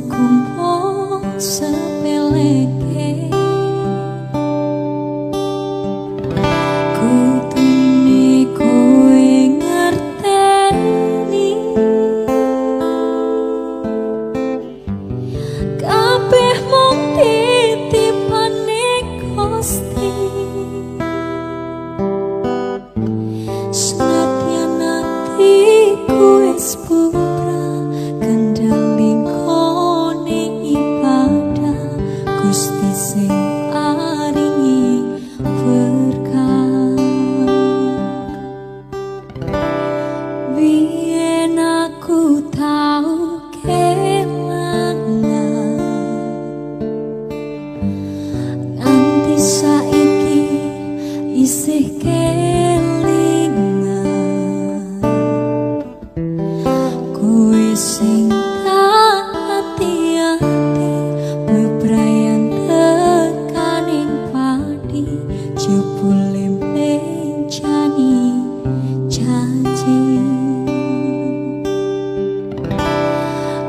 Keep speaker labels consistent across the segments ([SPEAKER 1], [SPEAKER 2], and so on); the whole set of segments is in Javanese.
[SPEAKER 1] Tresnaku mbok sepeleke, kudune kowe ngerteni kabeh mung titipane Gusti. Senadyan atiku wis bubrah kendali nggone ibadah, Gusti sing paringi berkah. Biyen aku tau kelangan, nganti saiki isih kelingan. Kowe sing tak ati-ati bebrayan tekaning padi, jebule mlencani janji.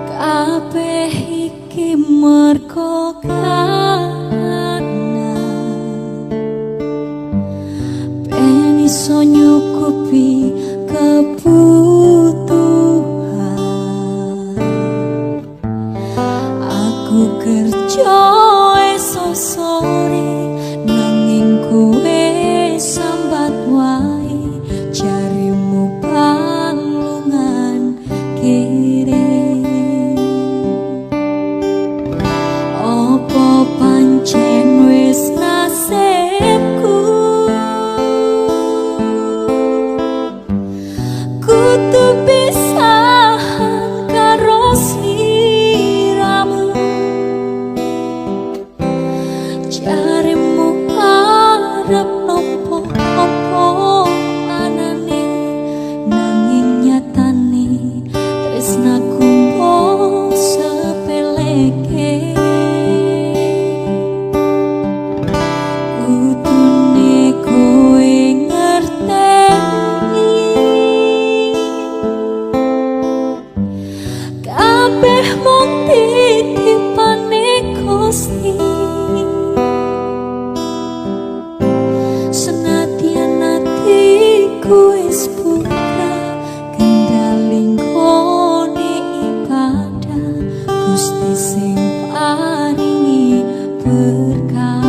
[SPEAKER 1] Kabeh iki mergo kahanan, ben iso nyukupi kebutuhan. Aku kerja esuk sore, nanging kowe sambat wae, jarimu palungan kere. Opo pancen wis nasibku, kudu pisahan karo sliramu. Jaremu arep nampa apa anane, nanging nyatane tresnaku mbok sepeleke. Kudune kowe ngerteni kabeh mung titipane Gusti. Senadyan atiku wis bubrah kendali nggone ibadah, Gusti sing paringi berkah.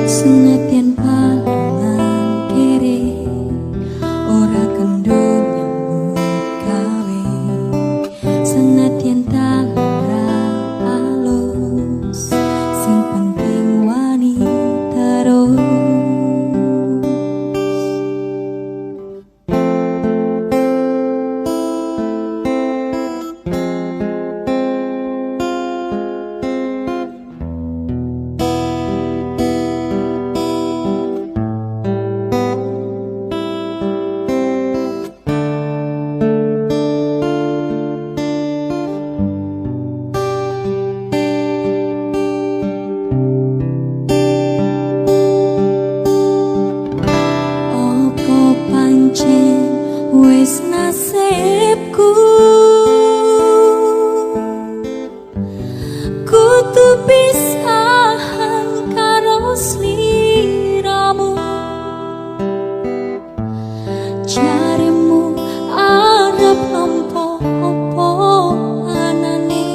[SPEAKER 1] Senadyan palungan kere, ora kendho nyambut gawe. Senadyan dalan ra alus, sing penting wani terus. Opo pancen wis nasibku, kudu pisahan karo sliramu. Jaremu arep nampa apa anane,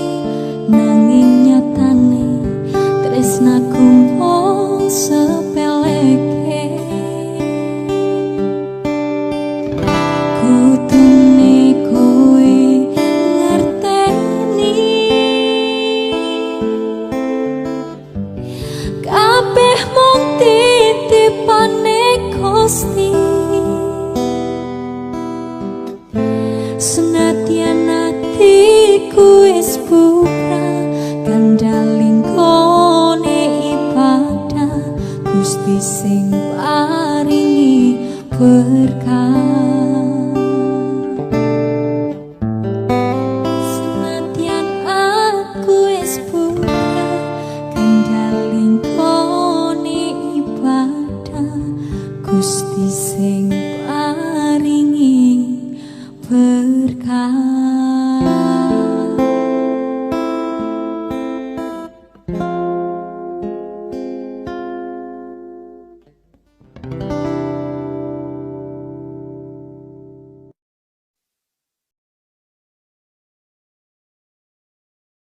[SPEAKER 1] nanging nyatane tresnaku mbok sepeleke. Kudune kowe ngerteni kabeh mung titipane Gusti. Senadyan